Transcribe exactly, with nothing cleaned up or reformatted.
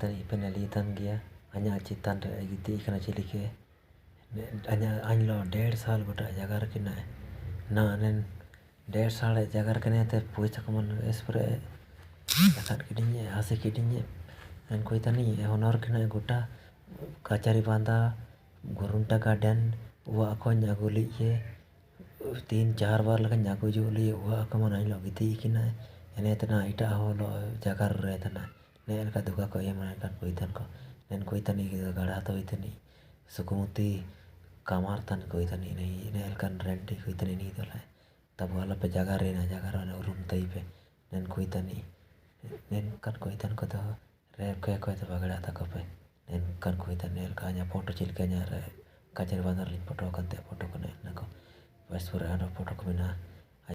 ᱛᱟᱹᱱᱤᱡ ᱯᱮ ᱧᱮᱞᱤᱭᱮ ᱛᱟᱱ ᱜᱮᱭᱟ, ᱟᱧᱟᱜ ᱪᱮᱛᱟᱱ ᱨᱮ ᱜᱤᱛᱤᱡ ᱠᱟᱱᱟ ᱪᱤᱞᱤᱠᱮ᱾ ᱟᱧᱟᱜ, ᱟᱧ ᱞᱚ ᱰᱮᱲ ᱥᱟᱞ ᱜᱚᱴᱟ ᱡᱟᱜᱟᱨ ᱠᱤᱱᱟᱭ᱾ ᱱᱟ ᱮᱱᱮᱱ ᱰᱮᱲ ᱥᱟᱞ ᱡᱟᱜᱟᱨ ᱠᱤᱱᱟᱭ ᱛᱮ ᱯᱚᱭᱥᱟ ᱠᱚ ᱢᱟᱱ ᱮᱥᱯᱨᱮ ᱟᱠᱟᱫ ᱠᱤᱫᱤᱧ, ᱦᱟᱥᱮ ᱠᱤᱫᱤᱧ᱾ ᱮᱱ ᱠᱚᱭ ᱛᱟᱹᱱᱤᱡ ᱦᱚᱱᱚᱨ ᱠᱤᱱᱟᱭ ᱜᱚᱴᱟ ᱠᱟᱪᱟᱨᱤ ᱵᱟᱸᱫᱟ, ᱜᱩᱨᱩᱱᱴᱟ ᱜᱟᱨᱰᱮᱱ, ᱚᱣᱟᱜ ᱠᱷᱚᱱ ᱟᱹᱜᱩ ᱞᱮᱫ ᱜᱮ᱾ ᱛᱤᱱ ᱪᱟᱨ ᱵᱟᱨ ᱞᱮᱠᱟᱧ ᱟᱹᱜᱩ ᱡᱚᱜ ᱞᱮ ᱚᱲᱟᱜ ᱠᱚ ᱢᱟᱱᱮ ᱟᱧ ᱞᱚ ᱜᱤᱛᱤᱡ ᱠᱤᱱᱟᱭ᱾ ᱮᱱᱮ ᱛᱮᱱᱟ ᱮᱴᱟᱜ ᱦᱚᱲ ᱞᱚ ᱡᱟᱜᱟ ᱨᱮ ᱛᱟᱱᱟ᱾ ᱱᱮ ᱞᱮᱠᱟ ᱫᱷᱳᱠᱟ ᱠᱚ ᱮᱢᱟ ᱮᱱᱠᱟᱱ ᱠᱚ ᱤᱛᱟᱱ ᱠᱚ᱾ ᱱᱮᱱ ᱠᱚ ᱤᱛᱟᱱᱤ ᱜᱟᱲᱟ ᱛᱚ ᱤᱛᱟᱱᱤ ᱥᱩᱠᱩᱢᱩᱛᱤ ᱠᱟᱢᱟᱨ ᱛᱟᱱ ᱠᱚ ᱤᱛᱟᱱᱤ ᱱᱮ ᱮᱞᱠᱟᱱ ᱨᱮᱱᱰᱤ ᱠᱚ ᱤᱛᱟᱱᱤ ᱱᱤ ᱫᱚᱞᱟᱭ᱾ ᱛᱟᱵᱚ ᱟᱞᱚᱯᱮ ᱡᱟᱜᱟ ᱨᱮ ᱱᱟ ᱡᱟᱜᱟ ᱨᱮ ᱩᱨᱩᱢ ᱛᱟᱭᱯᱮ᱾ ᱱᱮᱱ ᱠᱚ ᱤᱛᱟᱱᱤ ᱱᱮᱱᱠᱟᱱ ᱠᱚ ᱤᱛᱟᱱ ᱠᱚᱫᱚ ᱨᱮᱯ ᱠᱚᱭᱟ ᱠᱚ ᱛᱚ ᱵᱟᱜᱲᱟ ᱛᱟᱠᱚ ᱯᱮ᱾ ᱱᱮᱱᱠᱟᱱ ᱠᱚ ᱤᱛᱟᱱᱤ ᱮᱞᱠᱟ ᱟᱧᱟ ᱯᱷᱳᱴᱳ ᱪᱮᱫ ᱞᱮᱠᱟ ᱟᱧᱟ ᱨᱮ ᱠᱟᱪᱮᱨ ᱵᱟᱸᱫᱟᱨ ᱞᱤᱧ ᱯᱷᱳᱴᱳ ᱟᱠᱟᱱ ᱛᱮ ᱯᱷᱳᱴᱳ ᱠᱚ ᱱᱮ ᱱᱟᱠᱚ᱾ ᱵᱟᱥ ᱯᱩᱨᱟᱹ ᱟᱨᱚ ᱯᱷᱳᱴᱳ ᱠᱚ ᱢᱮᱱᱟᱜᱼᱟ᱾